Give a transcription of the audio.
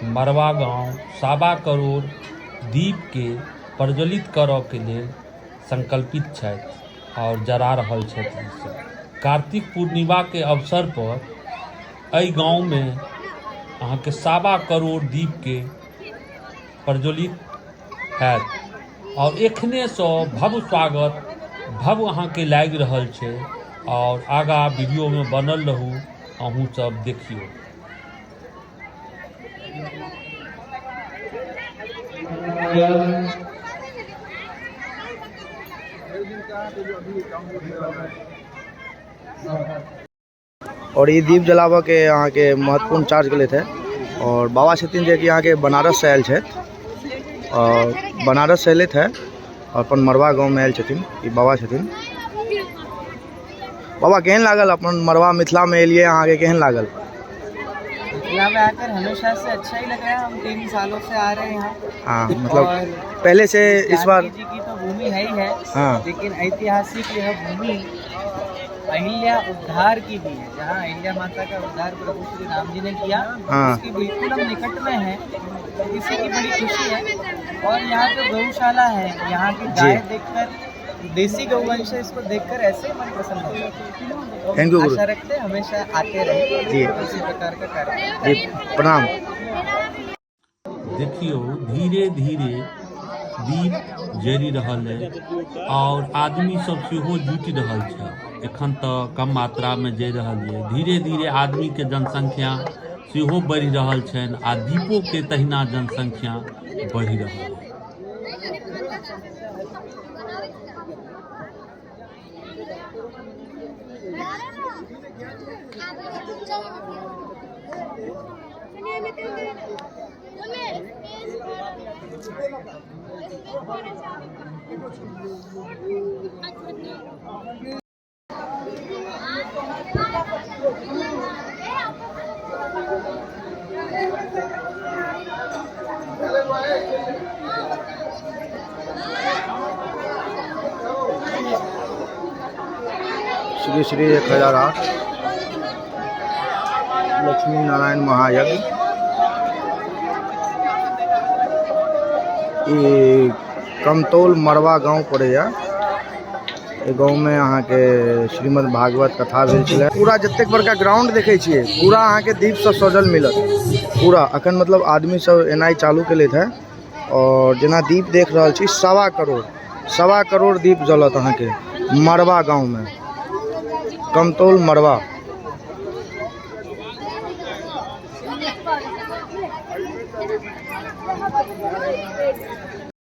मरवा गांव 1.25 करोड़ दीपके प्रज्वलित करऽके लेल संकल्पित छथि आओर जरा रहल छथि ईसभ। कार्तिक पूर्णिमाके अवसर पर एहि गाँवमे अहाँके 1.25 करोड़ दीपके प्रज्वलित हैत आओर एखनेसँ भव्य स्वागत भव्य अहाँके लागि रहल छै आओर आगाँ वीडियोमे बनल रहू, अहूँ सब देखियौ। और ई दीप जलाबऽ के अहाँके महत्वपूर्ण चार्ज गेलथि है और बाबा छथिन जे कि अहाँके बनारस से आयल छथि और बनारस से एलथि है और अपन मरवा गाँवमे आयल छथिन ई बाबा छथिन। बाबा केहन लागल अपन मरवा मिथिलामे एलियै, अहाँके केहन लागल? मिथिला में आकर हमेशा से अच्छा ही लग रहा है। हम 3 सालों से आ रहे हैं यहाँ। हाँ, मतलब और पहले से इस बार जानकी जी की तो भूमि है ही है, हाँ। लेकिन ऐतिहासिक यह भूमि अहिल्या उद्धार की भी है, जहाँ अहिल्या माता का उद्धार प्रभु श्री राम जी ने किया, हाँ। उसकी बिल्कुल हम निकट में हैं, इसी की बड़ी खुशी है। और यहाँ जो गौशाला है, यहाँ की गाय देखकर, देसी गौवंश है, इसको देखकर ऐसे ही मन प्रसन्न हो जाता है। तो thank you गुरु। आशा रखते हैं हमेशा आते रहे जी। इसी प्रकार का कार्यक्रम। जी प्रणाम। देखियौ धीरे धीरे दीप जरि रहल अइ आओर आदमी सब सेहो जुटि रहल छै। एखन तऽ कम मात्रामे जरि रहल यऽ, धीरे धीरे आदमीके जनसंख्या सेहो बढ़ि रहल छनि आ दीपोके तहिना जनसंख्या बढ़ि रहल अइ। श्री श्री 1008 लक्ष्मी नारायण महायज्ञ ई कमतौल मरवा गांव पड़ैया। एहि गाँवमे अहाँके श्रीमद् भागवत कथा भेल छलै। पूरा जतेक बड़का ग्राउंड देखै छियै पूरा अहाँके दीपसँ सजल मिलत पूरा। अखन मतलब आदमी सब एनाइ चालू केलथि है और जेना दीप देख रहल छी 1.25 करोड़ दीप जलत अहाँके मरवा गाँवमे, कमतौल मरवा।